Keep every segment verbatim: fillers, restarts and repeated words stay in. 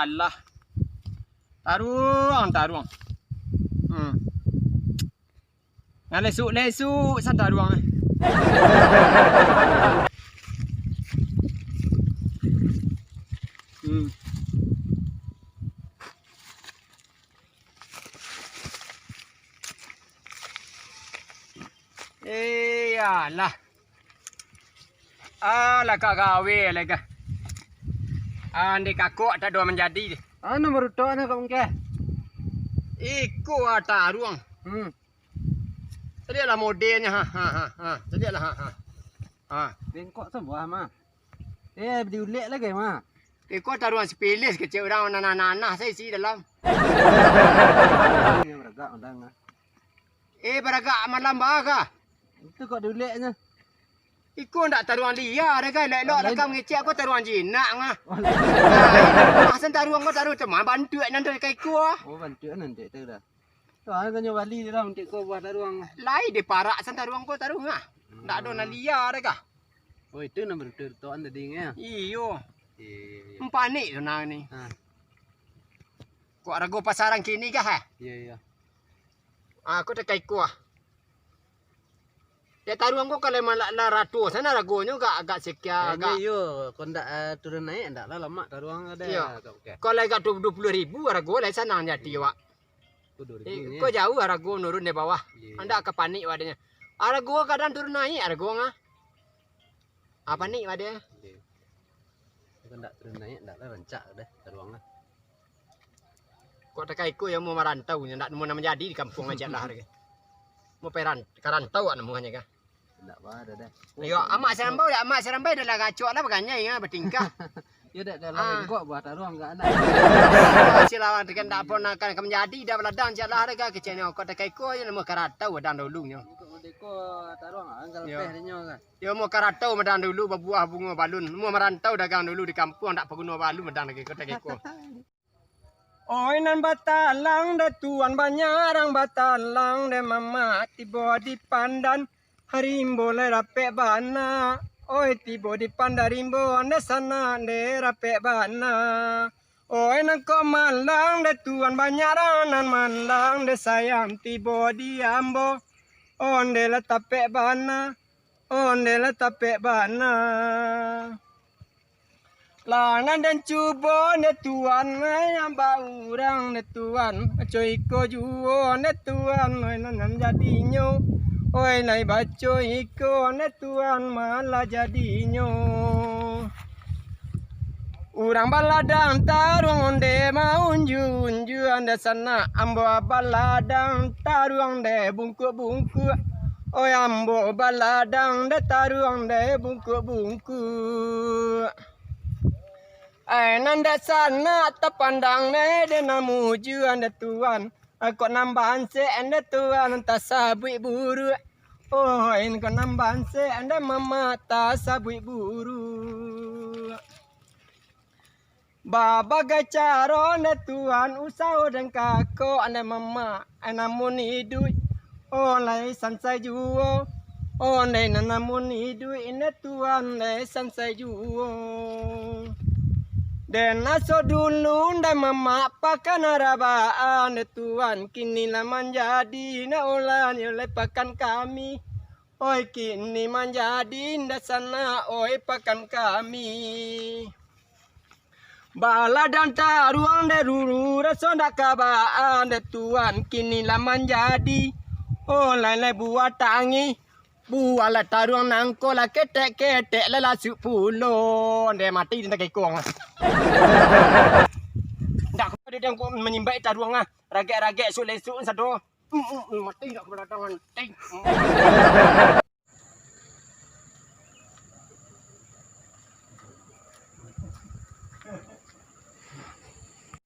Lah. Taruang, taruang. Hmm. Ngalesuk-lesuk san taruang. Hmm. Eh, alah. Alah, ka gawe lai ka. Andeh kakok tak doh manjadi. Anu marutok nak kok mungkin. Iko ah taruang. Hmm. Caliaklah modelnyo, ha, ha, ha, ha. Caliaklah, ha, ha. Ha. Bengkok sabuah, mah. Eh, diulek lai, mah. Iko taruang sepilis kecek urang nanah-nanah sajo isi dalam. Iyo, baragak malam, ah. Eh, baragak malam baa kah? Itu kok diuleknyo. Iko ndak taruang liar deh, kan? Elok-elok lah ka mangecek ko taruang jinak, ngah. Alah. Nah, ini rumah san taruang ko taruang tu, mah bantuak nan tu ka iko, ah. Oh, bantuak nan tu dah. Tu, ah, kanyo bali lah untuak ko buah taruang. Lai diparak san taruang ko taruang, ah. Ndak ado nan liar deh kah? Oh, itu nan barutuk-rutukan tadi, ngah? Iyo. Iyo, iyo, iyo. Mampanik tu nah ni. Ha. Kok arago pasaran kini kah, eh? Iyo, iyo. Ah, ko takai ko, ah. Dek taruang ko kalau emang lah, lah ratus, sana aragonyo agak, agak sekian, agak. Iyo, kok ndak, eh, turun naik, ndak lah lamak taruang ko deh. Iyo. Agak oke. Kalau agak dua puluh ribu arago lah sanang jadi, wak. Ko dua ribu. Eh, ko jauh arago nurun dari bawah. Iyo. Andak ka panik wak dek nyo. Arago kadang turun naik arago, ngah. Ah, panik wak dek nyo. Iyo. Ko ndak turun naik, ndak lah rancak deh taruang lah. Kok takai ko yo mau marantau nyo, ndak nemu nan manjadi di kampuang aja lah. Mau peran, ka rantau wak namuahnyo kah? Ndak baa doh. Yo, Amak Sarambau, dak Amak Sarambau dah lah gacok lah baganyai, ah, batingkah. Yo, dak, dah lah bengkok buah taruang, ndak nak. Silawang tekan dak pernah kan ka manjadi dah baladang cak lah deh keceknyo. Kok takai ko yo namuah ka rantau wadang dulu nyo. Kok merdeka taruang, ah, ka lapeh dinyo kan. Yo mau ka rantau madang dulu babuah bungo balun. Mau marantau dagang dulu di kampuang dak paguno balun madang lagi kok takai ko. Oi nan batalang deh tuan, banyak rang batalang deh mamak tibo di pandan. Rimbo lai rapek bana, oi tibo di pandan rimbo, ndeh sanak ndeh rapek bana. Oi nan kok malang deh tuan, banyak rang nan malang deh sayang tibo di ambo. Ondeh lah tapek bana, ondeh lah tapek bana. Lah nan den cubo nde tuan, ai nan ba urang nde tuan, maco iko juo nde tuan, oi nan, nan jadinyo, oi lai baco iko nde tuan, malah jadinyo. Urang baladang taruang onde maunju-unju, ande sanak ambo baladang taruang nde bungkuak-bungkuak. Oi ambo baladang dek taruang dek bungkuak-bungkuak. Ai nan dek sanak tapandang dek, dek nan mujua dek tuan. Ai kok nan bansek dek tuan tasabuik buruak. Oi kok nan bansek dek mamak tasabuik buruak. Babagai caro nde tuan, usaho den kakok nde mamak, ai namun iduik, oh lai sansai juo, oh lai nan namun iduik nde tuan, lai sansai juo. Den aso dulu nde mamak pakan arabaan nde tuan, kini lah manjadi nde olan yo lai pakan kami. Oi kini manjadi nde sanak, oi pakan kami. Baladang taruang dek dulu, raso ndak kabaan dek tuan, kini lah manjadi. Oh lai lai buah tangih, buah lah taruang nangko lah ketek-ketek lah lasuak pulo. Nde mati di ndak kekong. Ndak kau ada yang kau manyimbai taruang ah, ragek-ragek suk lesuk sado. Mm, mm, mm, mati ndak kau datang anting.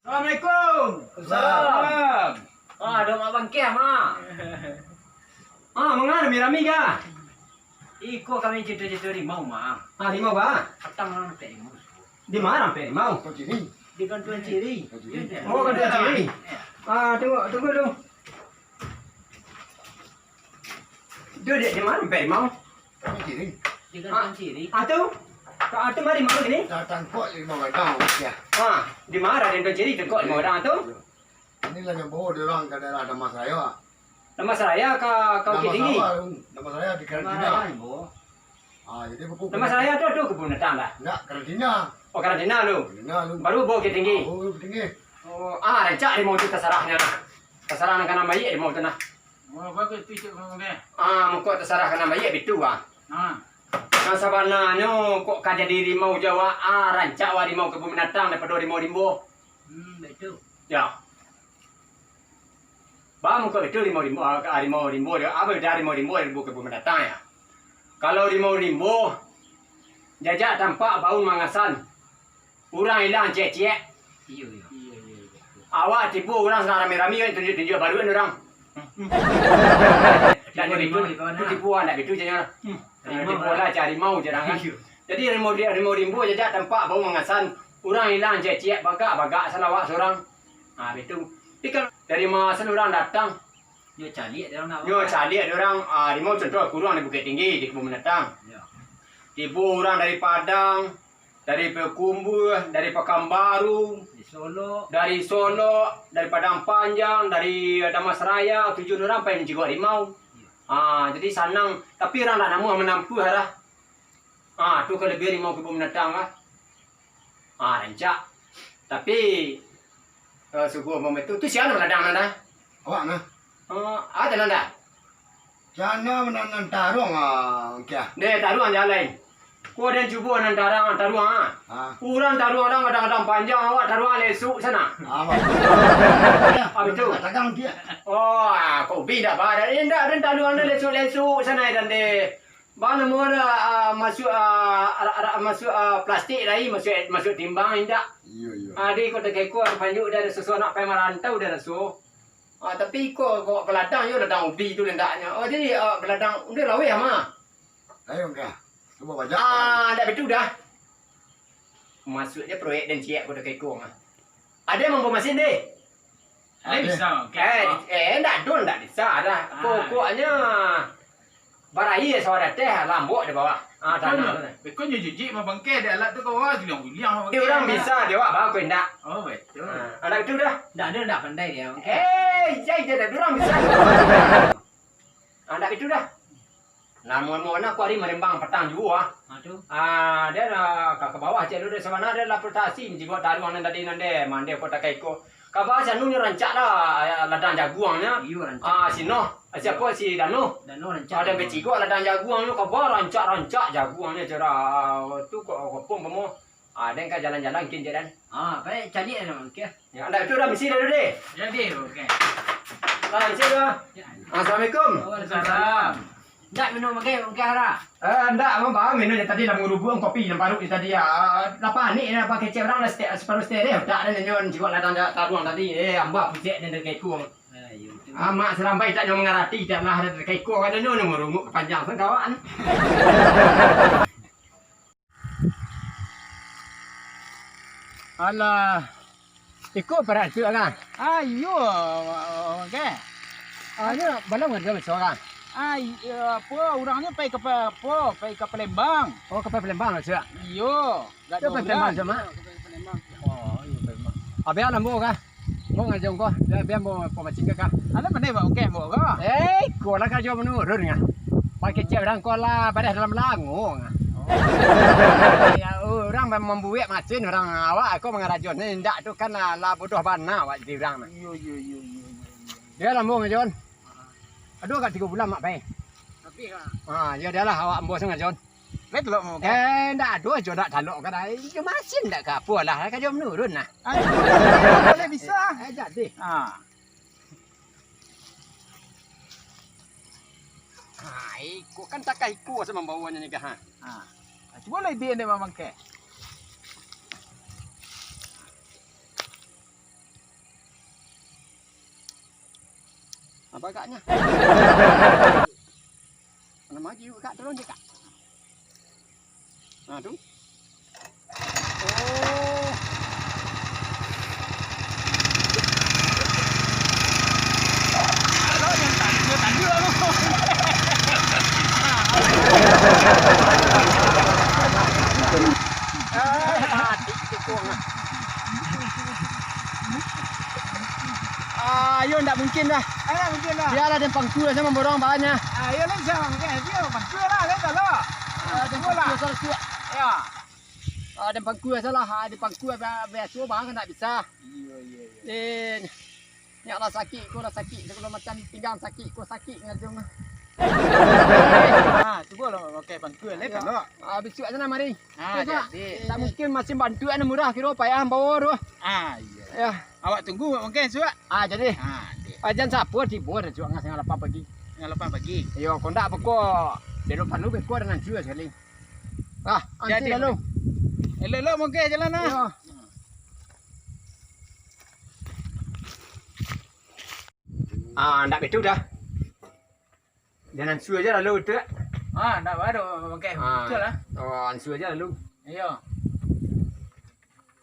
Assalamualaikum. Salam. Ah, ado Mak Bangkeh, Mak. Ah, manga rami-rami ga? Iko kami cerito-cerito rimau, Mak. Ah, rimau ba? Patang urang dapek rimau. Di ma dapek rimau? Di Gantuan Ciri. Oh, Gantuan Ciri. Ah, tunggu, tunggu dulu. Duh, di, di ma dapek rimau? Di Gantuan Ciri. Ah, tu. Ah, tu mari malu ni. Datang kok lima gadang, ya. Ha, di mana Raden Tuan Ciri tu kok lima gadang tu? Inilah yang bawa dia orang ke daerah Damasraya. Damasraya ka, ka Bukittinggi? Damasraya, Damasraya di karantina. Ah, jadi buku Damasraya tu, tu kebun binatang lah. Enggak, karantina. Oh, karantina lu. Karantina lu. Baru bawa Bukittinggi. Ah, baru Bukittinggi. Oh, ah, rancak rimau tu tasarah nyo nah. Tasarah nan ka nan baiak rimau tu nah. Oh, bagus tu, Cik Mamun, eh. Ah, mangko tasarah ka nan baiak bitu ah. Ha. Nan sabananyo kok ka jadi rimau Jawa, ah, rancak wak rimau kebun binatang daripado rimau rimbo. Hmm, bitu. Ya. Ba, mangko bitu rimau rimbo, ah, rimau rimbo dia, apa beda rimau rimbo dari kebun binatang ya? Kalau rimau rimbo, jajak tampak baun mangasan. Urang ilang ciek-ciek. Iyo, iyo. Awak tibo urang sadang rami-rami, tunjuak-tunjuak baruak urang. Dak tibo, tu tibo, dak bitu je nyo. Rimau. Tibo lah, cari mau je urang kan. Iyo. Jadi rimau, rimau rimbo jajak tampak baun mangasan. Urang ilang ciek-ciek, bagak-bagak salah awak surang. Ha, bitu. Tapi kalau dari mangasan urang datang, nyo caliak dek urang nak. Nyo caliak dek urang, ah, rimau contoh kurang di Bukittinggi, di kebun binatang. Iyo. Tibo urang dari Padang, dari Payakumbuah, dari Pakanbaru, dari Solok, dari Solok, dari Padang Panjang, dari Damasraya, tujuan urang pai manjigok rimau. Iyo. Ah, jadi sanang, tapi urang dak namuah manampuah lah. Ah, tu kalabiahan rimau kebun binatang lah. Ah, rancak. Tapi, eh, sugo mama tu, tu sia nan baladang nan dah? Awak nah. Oh, ada nan dah? Sia nan, nan taruang, ah, Angkiah. Deh, taruang jan lain. Ko den cubo nan taruang, taruang, ah. Ah. Urang taruang urang kadang-kadang panjang, awak taruang lesok sana. Ah, batua. Ah, batua. Tagang dia. Oh, ah, kok ubi dak ba, dak, eh, dak, den taruang den lesok-lesok sana, dan deh. Ba namo dah, ah, masuak, ah, arak-arak masuak, ah, plastik lai, masuak, masuak timbang indak. Iyo, iyo. Ah, di kota Keko, panjuk dah ada susu anak pai marantau dah raso. Ah, tapi iko kok baladang yo, ladang ubi tu lendaknyo. Oh, jadi, ah, baladang udah laweh ama. Ayo, Angkiah. Cubo bajak. Ah, ndak bitu dah. Masuaknyo proyek den ciek kota Keko mah. Ado nan mambawa masin deh? Lai bisa, oke. Eh, eh, ndak ado, ndak bisa dah. Ah. Pokoknyo baraia sawah di ateh, lambok di bawah. Ah, tanah tu. Bekonyo jijik mah bangke, di alat tu ka bawah, guliang-guliang mah bangke. Di urang bisa, di awak bawa ko indak? Oh, betul. Ah, ndak itu dah. Ndak ado, ndak pandai dia, oke. Eh, iya, iya, dah urang bisa. Ah, ndak itu dah. Namuah-namuah nak kuari marembang patang juo, ah. Ha, tu. Ah, dia lah ka, ka bawah cek lu deh, sabana dia lah putasi, jigo taruang nan tadi nan deh, mandeh kota Keko. Kaba si anu nyo rancak lah, ladang jaguangnyo. Iyo, rancak. Ah, si Noh, siapo si Dano. Dano rancak. Ada jaguang. Becigo ladang jaguangnyo, kaba rancak-rancak jaguangnyo, cara tu kok kopong pamo. Ah, den ka jalan-jalan kin je, Dan. Ah, baik, caliak lah, Bang, oke. Ya, ndak tu dah, misi dah dulu deh. Jadi, oke. Lah, misi dah. Ya. Assalamualaikum. Waalaikumsalam. Ndak minum, oke, oke, Hara? Eh, ndak, abang, abang minum je tadi lah, mangurubuk kopi yang baru je tadi, ya. Ah, lah panik, lah, pakai cek orang, lah, sete-, separuh steril. Ndak ada nyo, jiwa ladang, dak taruang tadi. Eh, ambah pusek dan dari kekong. Ah, iyo, betul. Amak serambai tak nyo mangarati, tak lah ada dari kekong, ada nyo, nyo merunguk panjang, sang kawan. Alah, iko parak tu, Kang? Ah, iyo, Kang. Ah, nyo balum ka baso, Kang? Ah, iyo, apo, urang nyo pai ka pa-, apo, pai ka Palembang. Oh, ka Palembang, Cak? Iyo, agak jauah. Palembang, Cak, Mak? Oh, iyo, Palembang. Abih lambo, Kang? Ambo ngajo ko, bia, bia ambo pamacik ka. Alah, pandai ba ukek ambo ko. Eh, ko lah karajo manurun, ngah. Pakai cek urang ko lah, badah dalam lango, ngah. Oh. Ya, urang mam-, mambuek masin, urang awak ko mangarajo ni, indak tu kan lah, lah bodoh bana awak jadi urang nah. Iyo, iyo, iyo, iyo, iyo, iyo. Bia lah ambo ngajo. Aduh, agak tigo bulan, Mak, pai. Tapi, ha. Ha, iyo dah lah, awak ambo sangajo. Lai talok mah, Kang? Eh, ndak ado jo ndak talok ka dai. Iyo masin ndak ka apo lah, ka jo manurun nah. Ah, boleh bisa. Eh, jadi. Ha. Ha, iko kan takah iko asa mambawanyo ni, Kang, ha. Ha. Cubo lah ide ni, Bang Bangke. Apa agaknya? Mana maju, Kak? Turun je, Kak. Nah, tu. Oh. Kalau yang tadi, tadi lah tu. Ah, iyo, ndak mungkin dah. Ah, ndak mungkin dah. Bialah den pangku sajo mamborong bahanyo. Ah, iyo lah, bisa mungkin. Iyo, pangku lah, lah, kalau. Ah, den pangku sajo lah, suak. Iyo. Ah, den pangku sajo lah. Ah, den pangku biaso bahan ndak bisa. Iyo, iyo, iyo. Den, nyo lah sakik, ko lah sakik. Sagalo macam pinggang sakik, ko sakik, ngadong lah. Ah, cubo lah pakai pangku, lah, kalau. Ah, bisuak sajo lah mari. Ah, jadi. Ndak mungkin masin bantuak nan murah, kiro payah bawo tu. Ah, iyo. Yo. Awak tunggu Mak Mangkeh suak. Ah, jadi. Ah, dek. Ah, jan sapo tibo dah suak, satangah lapan pagi. Satangah lapan pagi. Iyo, kok ndak beko, belok panu beko dah nan suak sakali. Ah, anti lalu. Elok-elok Mak Mangkeh jalan lah. Iyo. Ah, ndak betul dah. Jan ansua sajo lalu tu. Ah, ndak baa doh, Mak Mangkeh. Ah. Betul lah. Oh, ansua sajo lalu. Iyo.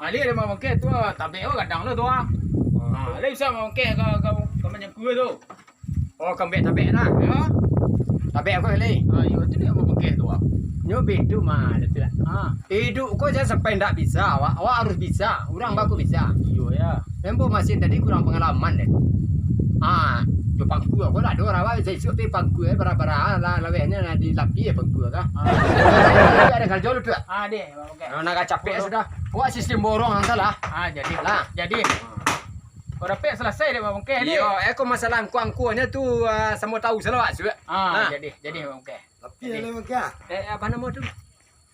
Alih dek Mak Mangkeh tu, tabek awak gadang lo tu ah. Oh. Ah, alih bisa Mak Mangkeh ka, ka, ka manyangkua tu. Oh, ka ambiak tabek lah. Yo. Tabek awak alih. Ah, iyo, tu dek Mak Mangkeh tu ah. Nyo beda mah, Datuk. Ah. Iduik ko jan sampai ndak bisa, awak, awak harus bisa. Urang baku bisa. Iyo, yo. Embo masin tadi kurang pangalaman deh. Ah, jo pangku ko lah, ado rawa bisa isuak pi pangku, eh, bara-bara lah, lawehnyo lah dilapih pangku ko. Ah. Ado karajo lu tu. Ah, deh, oke. Nah, nak capek sudah. Buat sistem borong ang salah. Ah, jadi. Lah. Jadi. Ko dapek salasai dek Mak Mangkeh deh. Iyo, eh, ko masalah angkuah-angkuahnyo tu, ah, samo tahu salah awak suak. Ah, jadi, jadi Mak Mangkeh. Tapi jadi. Lah, Mak Mangkeh. Eh, apo namo tu?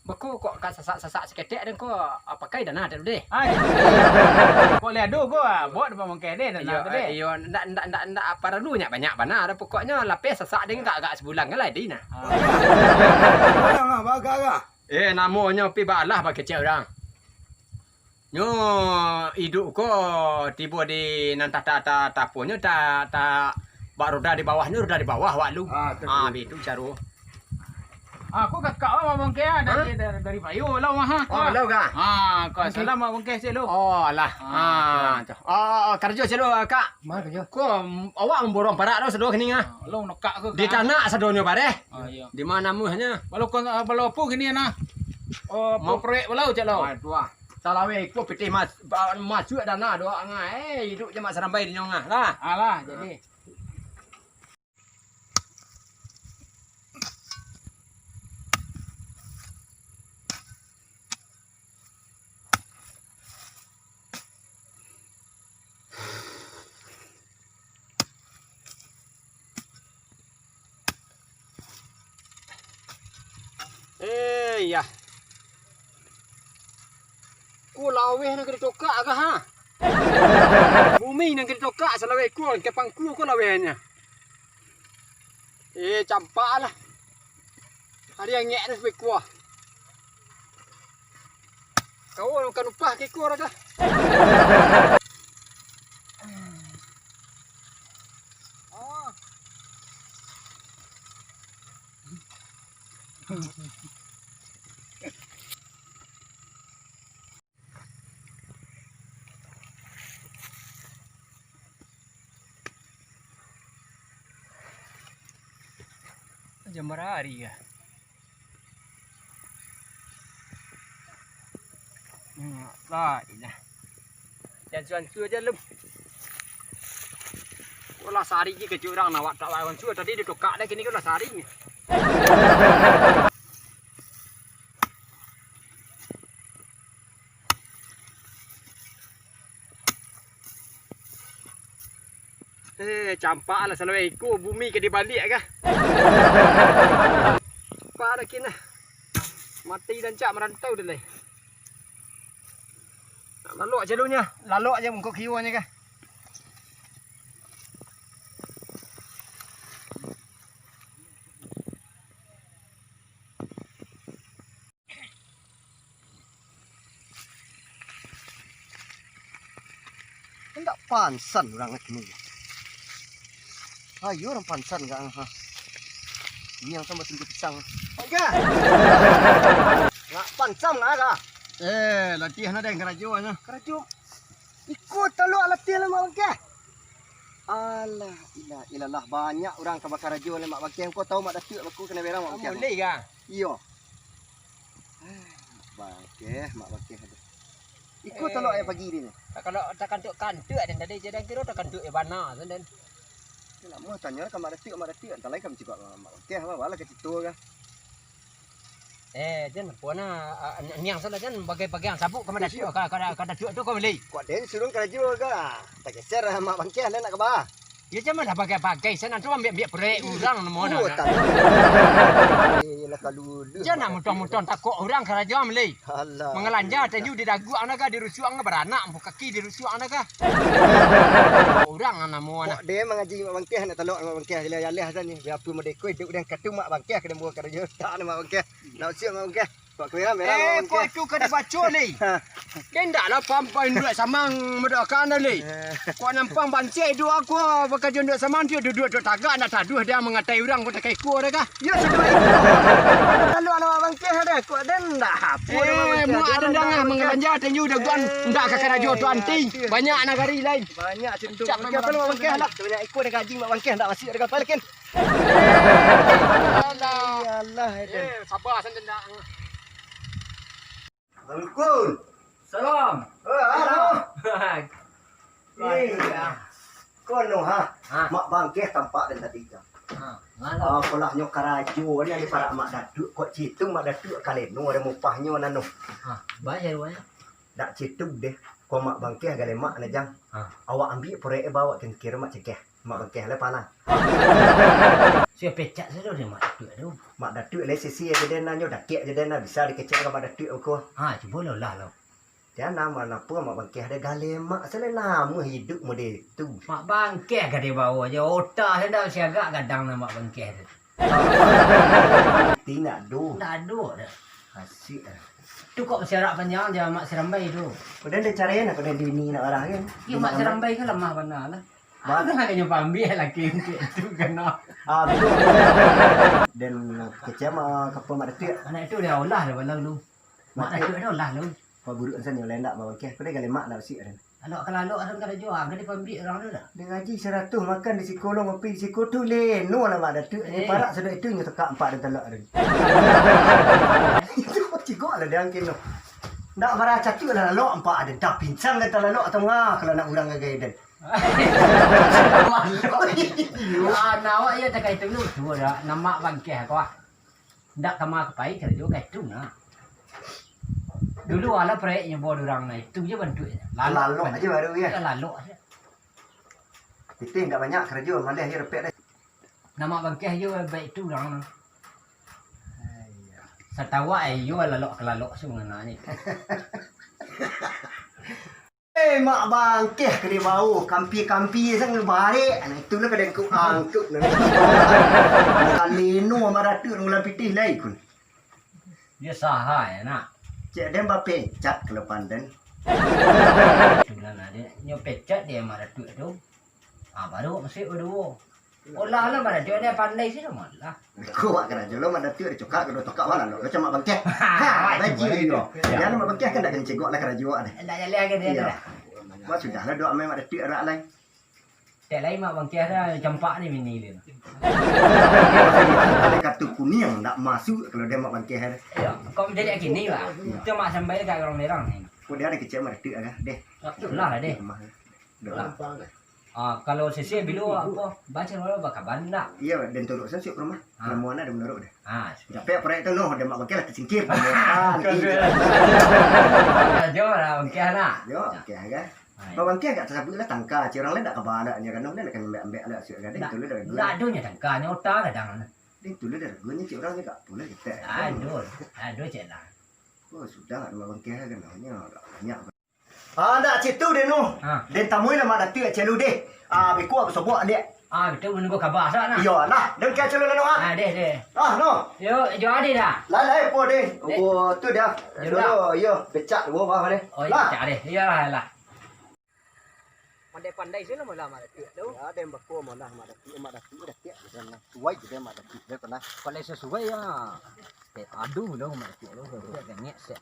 Beko kok ka sasak-sasak saketek den ko, ah, pakai dana tu deh. Ah, iyo. Kok lai ado ko, ah, buek dek Mak Mangkeh deh dana tu deh. Iyo, ndak, ndak, ndak, ndak paralu nyo banyak bana, pokoknyo lapeh sasak den agak-agak sabulan kan lah di nah. Ah. Urang ah, bagak ah. Eh, namonyo pi baalah bakecek urang. Nyo iduik ko tibo di nan ta, ta, ta, ta aponyo, ta, ta, bak roda di bawahnyo, roda di bawah awak lu. Ah, tu. Ah, baitu caro. Aku kakak awak Mak Mangkeh ah, dari, dari, dari Payo lah mah. Oh, lo ka? Ah, ko salam Mak Mangkeh cek lu. Oh, alah. Ah, tu. Oh, karajo cek lu, Kak. Ma karajo? Ko, awak mamborong parak tu sado kini ah. Ah, lo nekak ke? Di tanak sadonyo bareh. Ah, iyo. Di ma namuahnyo? Balo ko, balo apo kini nah? Oh, proyek balo cek lo. Ah, tu ah. Salaweh iko pitih mas-, ba-, masuak dana doh, angah, eh, iduik je mak sarambai di nyongah lah. Alah, jadi. Eh, yah. Ko laweh nan ka ditokak kah, ha? Bumi nan ka ditokak, salaweh ko, ka pangku ko lawehnyo. Eh, campak lah. Ari angek ni sampai kuah. Kau makan upah kiko raga. Oh. Jam bara ari kah? Hmm, lah, ilah. Jan suan-suan aja lu. Ulah sari je kecil urang nak wak tak lawan suan tadi ditokak dah kini ulah sari. Eh, campak lah salaweh iko, bumi ka dibaliak kah? Campak dah kin lah. Mati rancak marantau dah lai. Lalok jalurnyo, lalok aja mungkuk kiwonyo kah? Indak pansan urang kini. Ayo urang pansan ka ang, ha. Ini yang sama tunggu pisang. Oke. Nggak pansan lah kah? Eh, latihan ada yang karajo aja. Karajo. Iko talok latihan lah, Mak Bangkeh. Alah, ilah, ilah lah. Banyak urang ka bakarajo lai, Mak Bangkeh. Engkau tahu Mak Datuak baku kena berang, Mak Bangkeh? Mulai kah? Iyo. Mak Bangkeh, Mak Bangkeh. Iko talok ayam pagi ni. Kalau takantuak-kantuak den tadi, jan kiro takantuak bana tu den. Lamo tanyo ka Mak Datuak, Mak Datuak, antah lai ka mancigok Mak Bangkeh, apo lah ka cito ka. Eh, jan apo nah, ah, niang salah jan bagai-bagai sabuik ka Mak Datuak, ka, ka, ka Datuak tu ka bali. Kok den suruah karajo ka? Tageser Mak Bangkeh, den nak ka ba? Yo, jan malah bagai-bagai, sanan tu ambiak-ambiak proyek urang namo nah. Oh, tak. Eh, lah kalu deh. Jan nak mutong-mutong takok urang karajo bali. Alah. Mangalanja tanyo di daguak nah ka, di rusuak nah baranak, ampu kaki di rusuak nah ka. Urang namo nah. Kok den mangaji Mak Bangkeh nak talok Mak Bangkeh, jaleh-jaleh sajo ni. Biapun modeko iduik den katu Mak Bangkeh ka den buek karajo. Tak nak Mak Bangkeh. Nak usiak Mak Bangkeh. Kok kamera merah Mak Bangkeh. Eh, kok itu ka dibaco lai. Kok indaklah pam-pam induak samang madoakan lai. Eh. Kok nampang bansiah iduak aku, bakajo induak samang tu duduak tu tagak, nak taduah dia mangatai urang kok takai kuah dah kah? Yo, sudah itu. Lalu anak Mak Bangkeh dah, kok den dah. Apo dah Mak Bangkeh? Eh, muak den dah mangalanja tanyo daguak, ndak ka karajo tu anting. Banyak nagari lain. Banyak cendung. Cak Mak Bangkeh lah. Banyak ikut dah gaji Mak Bangkeh, ndak masuk dah kapal kin. Alah. Ya Allah, Eden. Eh, sabar sajo ndak. Assalamualaikum. Salam. Eh, halo. Hai. Eh, kono ha. Ha. Mak Bangkeh tampak den tadi tu. Ha. Ngano? Ah, apolah nyo karajo ni di parak Mak Datuak, kok citu Mak Datuak kaleno ado mupahnyo nano. Ha, bayar banyak. Dak citu deh, kok Mak Bangkeh galemak nah jang. Ha. Awak ambiak proyek bawak kengkir Mak cegah. Mak Bangkeh lah palang. Sia pecat sajo deh Mak Datuak tu. Mak Datuak lah sisi aja deh nanyo, dakek aja deh nah, bisa dikecek ka Mak Datuak ko. Ha, cubo lo lah lo. Jan nama napo Mak Bangkeh deh galemak, salah lamo hiduik model tu. Mak Bangkeh ka dibawa je, otak sajo ndak siagak gadang nah Mak Bangkeh tu. Ti ndak ado. Ndak ado dah. Asik ah. Tu kok masih arak panjang je Mak Serambai tu. Kok den dicarai nak, kok den dini nak barang kan? Yo, Mak Serambai kan lamah bana lah. Mak. Ado hanyo pambiak laki tu kena. Ah, betul. Den kecek Mak, apo Mak Datuak? Anak tu dia olah dah bala lu. Mak Datuak dah olah lu. Pak buruk san nyo lendak Mak Bangkeh. Kok den galemak nak usik den. Lalok ka lalok, asa karajo, ah, ka dipambiak urang tu dah. Dia gaji saratuih, makan di siko lo, ngopi di siko tu, leno lah Mak Datuak. Eh. Parak sadok itu nyo tekak ampak den talok tu. Itu cigok lah dia angkin tu. Ndak bara catuak lah lalok ampak den. Dah pinsang ka lalok atau ngah kalau nak urang gagai den. Ah, nah, awak iyo takai tu, tu dah. Nama Bangkeh ko ah. Ndak kama ka pai karajo ka itu nah. Dulu alah proyek nyo buek urang nah, itu je bantuaknyo. Lalok aja baru, ya? Lalok aja. Pitih ndak banyak karajo, maleh je repek deh. Nama Bangkeh je baik itu urang nah. Satawak iyo lalok ka lalok su mangana ni. Eh, Mak Bangkeh ka dibawo, kampi-kampi sang barek. Nah, itu lah kadang ku angkuk. Kalino maratu ngulang pitih lai kun. Dia saha ya, nak? Cek den bapecat kalau pandan. Itulah nah, dia nyo pecat dia maratu tu. Ah, baru masuk baduo. Olah lah, Mak Datuak ni pandai sih, malah. Kuat karajo lo, Mak Datuak dicokak, kedua tokak, wah, lalu macam Mak Bangkeh. Ha, bajik yo. Jan Mak Bangkeh kan dak kencegok lah karajo deh. Dak jaleh ke dia dah. Wah, sudahlah, doa main Mak Datuak arak lai. Tak lain Mak Bangkeh dah, campak ni bini dia. Ada kartu kuning, dak masuk kalau dia Mak Bangkeh dah. Ya, kau menjadi kini lah. Itu Mak sampai kat orang merang ni. Kok dia ada kecil Mak Datuak dah, deh. Itulah lah, deh. Dah. Ah, kalau sisi bilo apo, baca dulu bakaban ndak? Iyo, den turuk sansuk ka rumah. Ah. Lamun ado den turuk deh. Ah, siap. Capek proyek tu noh, den Mak Bangkeh lah tersingkir. Ah, iyo. Karajo lah, Bangkeh lah. Yo, oke kan. Ah, iyo. Mak Bangkeh agak tersabut lah tangka, cik urang lain dak kaba lah, nyo kan, den akan ambek-ambek lah, siap kan. Den turuk dah. Ndak ado nyo tangka, nyo otak kadang. Den turuk dah, gunyo cik urang nyo gak pun lah kita. Ado, ado cik lah. Oh, sudah lah, Mak Bangkeh kan, nyo agak banyak. Ah, ndak citu deh noh. Ha. Den tamui lah Mak Datuak celu deh. Ah, beko aku sobok dek. Ah, betul, menunggu kaba sak nah. Iyo lah, den ka celu lah noh, ah. Ah, deh, deh. Ah, noh. Yo, jo ade dah. Lah, lah, po deh. Deh. Oh, tu dah. Yo, dulu, dah. Yo, becak dulu, bah, deh. Oh, iyo, lah. Becak deh. Iyo lah, lah. Pandai-pandai sih lah malah Mak Datuak tu. Ya, den bako malah Mak Datuak, Mak Datuak dah tiap, den lah. Suai je den Mak Datuak, den pernah. Pandai sesuai ya. Eh, aduh, dah Mak Datuak tu, dah ngek sek.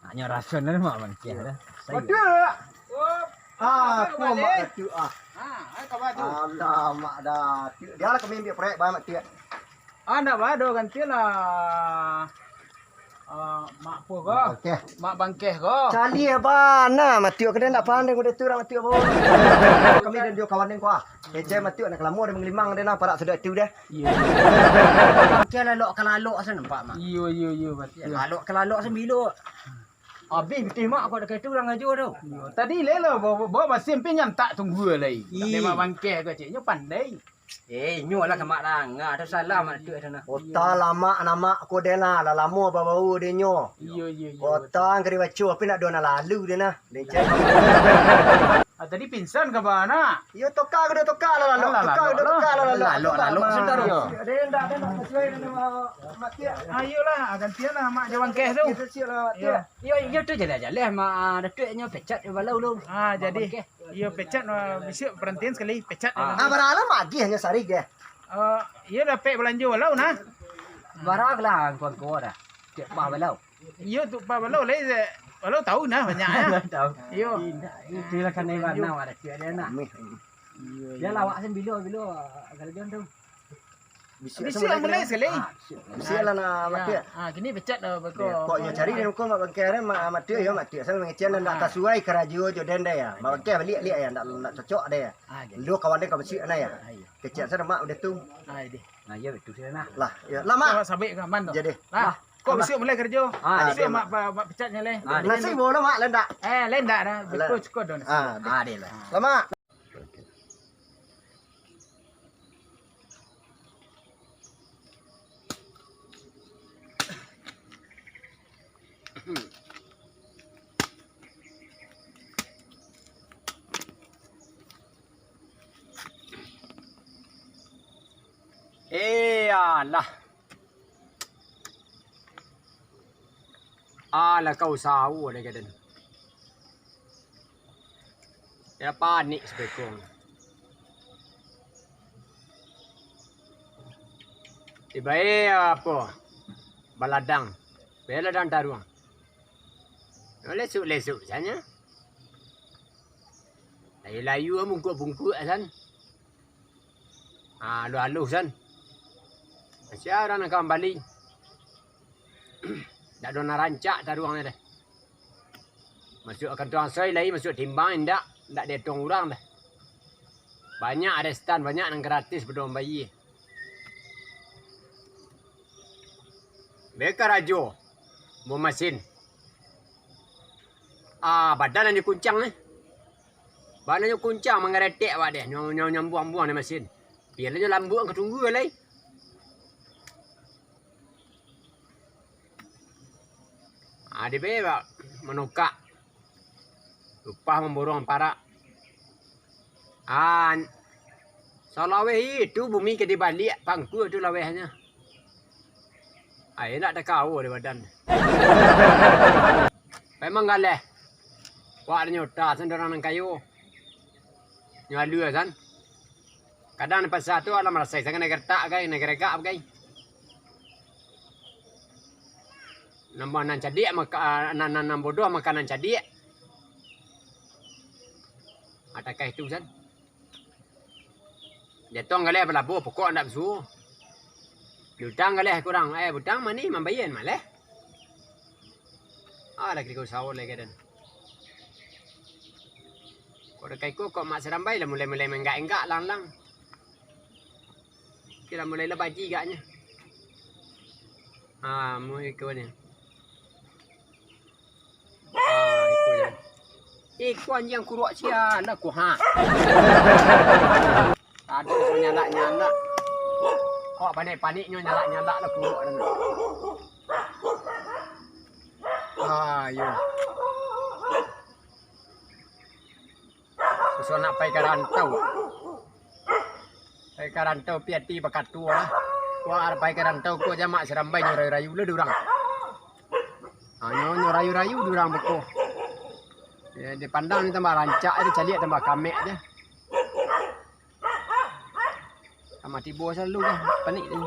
Hanya rasa ni Mak Bangkeh dah. Saya. Betul. Ah, aku Mak Datuak ah. Ha, ai kaba tu. Alah, Mak Datuak. Dia lah kami ambil proyek bah, Mak Datuak. Ah, ndak bah, doh ganti lah. Ah, mak apo ko? Bangkeh. Mak bangkeh ko. Caliak bana, matiuk ka den, ndak pandai kudo tu, urang matiuk bawah. Kami dan dio kawan den ko, ah. Kecek matiuk nak kalamo, den mangilimang den, nah, parak sudah tu dah. Iyo. Bangkeh lalok ka lalok asa nampak, Mak. Iyo, iyo, iyo, batua. Lalok ka lalok sambilo. Abih pitih mak kok dekat tu urang ajo tu. Iyo, tadi lelo bawa, bawa masin pi nyantak tunggu lai. Ih. Memang bangkeh ko cek, nyo pandai. Eh, inyo lah ka mak danga tu salah mak tu dah nah. Ota lamak namak ko deh lah, lah lamo babau deh nyo. Iyo, iyo, iyo. Kota ang kari baco, tapi nak dua nak lalu deh nah. Dencet. Ah, tadi pingsan ka bana? Iyo, toka ko deh, toka lah lalu. Alah, toka ko deh, toka lah lalu. Lalok, lalok, sudah tu. Iyo. Deh, ndak, deh, nak sesuai dengan mak, mak tiak. Ayolah, gantian lah mak je bangkeh tu. Kita siap lah, mak tiak. Iyo, iyo tu jaleh-jaleh mak, ah, Datuak nyo pecat balau lu. Ah, jadi. Iyo, pecat, ah, bisuak barantian sakali, pecat. Ah, bara lah magih nyo sari ge? Ah, iyo dapek balanjo balau nah. Bara lah angko-angko dah. Cek pah balau. Iyo tu pah balau lai, balau tahu nah banyak ya. Tahu. Iyo. Indak, itulah kanai banau ada cek dia nak. Ameh. Iyo, iyo. Dia lawak sen bilo, bilo, ah, karajo tu. Bisuak mulai sakali. Ah, bisuak. Bisuak lah nak mati. Ah, kini pecat dah beko. Kok nyo cari den ko mak bangkeh, mak mati yo mati. Sama mangecekan dan nak tasuai karajo jo den deh ya. Mak bangkeh baliak liak ya, ndak, ndak cocok deh ya. Ah, jadi. Lu kawan den ka bisuak nah ya. Ah, iyo. Kecek sana mak udah tu. Ah, iyo. Nah, iyo betul sana nah. Lah, iyo. Lah, mak. Sabik ka aman tu. Jadi. Lah. Kok bisuak mulai karajo? Ah, bisuak mak, mak pecatnyo leh. Ah, nasi bawa lo mak, lendak. Eh, lendak dah. Betul cukup dah nasi. Ah, deh lah. Lah, mak. Eh, alah. Alah kau sawo dek den. Yo panik sabekong. Tibo e apo? Baladang. Baladang taruang. Lesuk-lesuk sajo. Layu-layu bungkuak-bungkuak san. Ah, aluh-aluh san. Sia urang nan ka mambali. Ndak ado nan rancak taruang deh. Masuak kantuang soi lai, masuak timbang indak, indak dietong urang deh. Banyak arestan, banyak nan gratis pado mambayie. Be karajo, bamasin. Ah, badan nan dikuncang eh. Bana nyo kuncang manggaretek awak deh, nyo, nyo nyambuang-buang di masin. Pian nyo lambuak ka tunggu lai. Ah, di be manukak. Upah mamborong parak. Ah, salaweh itu bumi ka dibaliak pangkua tu lawehnyo. Ai, nak takawo di badan. Memang galeh. Wak nyo ta san urang nan kayo. Nyo alua san. Kadang di pasa tu alah marasai sangaik nagari tak gai, nagari gak bagai. Nambah nan cadiak maka, nan, nan, nan bodoh maka nan cadiak. Atakai tu san. Jatuang galeh balabo, pokok ndak basuo. Diutang galeh kurang, eh, utang mani mambayia maleh. Ah, lagi kau sawo lagi dan. Kok dekai ko, kok mak serambai lah mulai-mulai menggak-enggak lang-lang. Kira mulai lah baji gaknya. Ah, mau ikut ni. Ah, iko je. Iko anjiang kuruak sia lah ko, ha. Ado nyo nyalak-nyalak. Kok panik-panik nyo nyalak-nyalak lah kuruak dah. Ah, iyo. Susuan nak pai ka rantau. Pai ka rantau, pi ati bakato lah. Wah, pai ka rantau ko jamak sarambai nyo rayu-rayu lah di urang. Ha, nyo, nyo rayu-rayu di urang beko. Ya, dipandang ni tambah rancak je, dicaliak tambah kamek je. Tambah tibo selalu kan, panik tu.